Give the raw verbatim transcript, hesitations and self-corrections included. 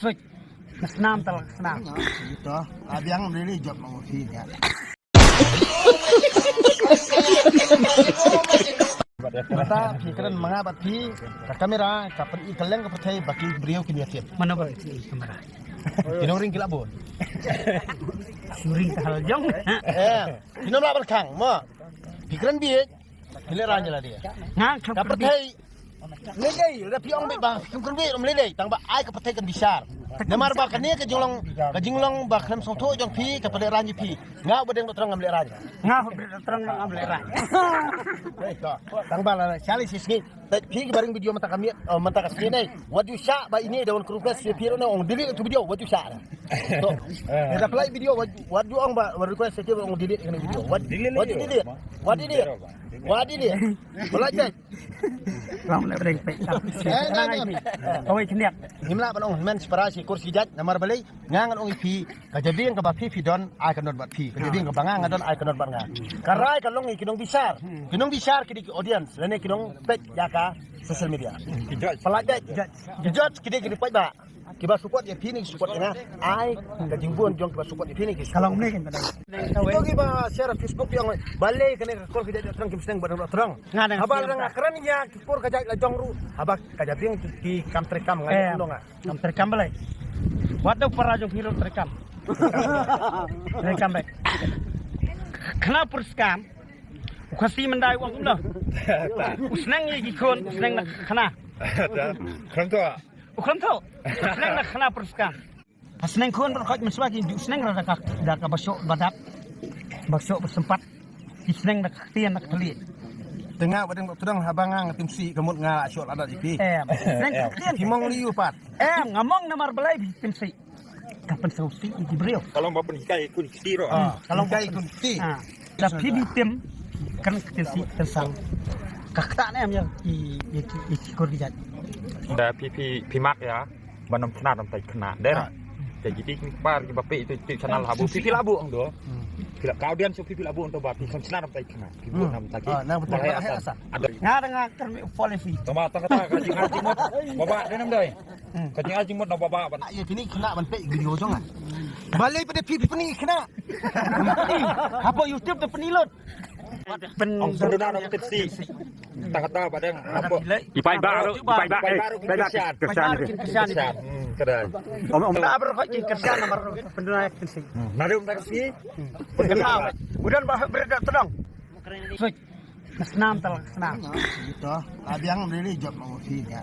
Switch. Snam tal snam. Ito, abiang really job mo si ya. Mata phi kren manga bat phi ka kamera ka per i keleng ka pethai baki brio kini akhir. Mana ba kamera? Kino ring kila bon. Suring ka hal jong. Eh, kino mla berkang mo. Phi kren bi. Kini rang jela dia. Ngang ka pethai. Mledei, da phi ong beit ba, kum kyrwit mledei, tang ba ai ka pyrthei kan bishar. Namar ba kane ka jinglong, ka jinglong ba khlem sngewthuh jong phi, ka pyrthei ran ji phi. Nga u ba deng dok trong ngam leh ran. Nga u ba deng dok trong ngam leh ran. Hei, to. Tang ba la, shali si sngi. Te phi ki baring video mynta ka miet, oh, mynta ka sngi nei. Wat ju shah ba ini da wan request phi ro ne ong delete tu video, wat ju shah. To. Da play video, wat, wat ju ong ba, wat request phi ong delete kane video. Wat, wat ju delete. Wat delete. Wat delete. Pelajai. Lam le breng pe. Eh, eh, eh. Kawai kniat. Himla ban ong men separa si kursi jat namar balei. Nga ngan ong iphi ka jabieng kaba phi phi don ai ka not bat phi. Ka jabieng kaba nga nga don ai ka not bat nga. Ka rai ka long i ki nongbishar. Ki nongbishar ki dei ki audience lane ki nongpeit ïa ka social media. Pelajai. Ki judge ki dei ki dei peit ba. Kiba support ïa phi ne ki support ïa nga. Ai ka jingbun jong kiba support ïa phi ne ki. Ka long ne kan ka dei. Ito kiba share Facebook ïa nga. Balei kane ka kol ka jait dok trong kim seng ba dok trong. Nga dang haba seng nga kren ïa ki por ka jait la jong ruh. Haba ka jabieng ki kam treikam nga dong nga. Kam treikam balei. Wat dok para jong phi ruh treikam. Treikam bek. Kena perskam. U Khasi Mandai u ong kumno. U sneng ïa ki khun, u sneng na khana. Kren to. U khlem tho. Sneng na khana pyrskang. Ha sneng khun pyrkhat mynshwa ki ju sneng ra da ka da ka basho badat. Basho basempat. Ki sneng da ka ktien da ka thli. Tengah badeng dok tdong haba nga nga timsi ka mut nga la shot adat ipi. Em. Sneng ka ktien. Ki mong liu pat. Em, nga mong namar balei bi timsi. Ka pynsngewsih ïa ki briew. Ka long ba pynhikai khun kti ro. Ka long ba pynhikai khun kti. Da phi bi tim kan ka kynsi kynsang. Ka kta ne em ïa ki ïa ki ïa ki kur ki jait. Da phi phi phi mak ïa ban ym khynnah ym tai khynnah. Dei ra. Te ki ti ki par ki ba pe tu tu channel habu phi phi labu ong do. Phi la ka audience phi phi labu ong do ba phi khynnah ym tai khynnah. Phi bu nam ta ki. Nga da nga kan mi follow phi. Tama ta kata ka jingai jingmut. Baba dei nam dei. Ka jingai jingmut na baba ban. Ïa kini khynnah ban peit video jong nga. Balei pade phi phi pyni khynnah. Hapoh YouTube te pyni lut. Ong pynduh na tipsi. Ta kata ba dang hapoh. I paidbah ruh, i paidbah, eh, paidbah ruh kyrshan. Kyrshan. Kyrshan. Hmm, kada. Om om. Ba ruh ki kyrshan namar pynduh na tipsi. Nari um tak si. Pynduh. Udan ba berda tdong. Switch. Snam tal snam. Ito, abiang really job mo si ya.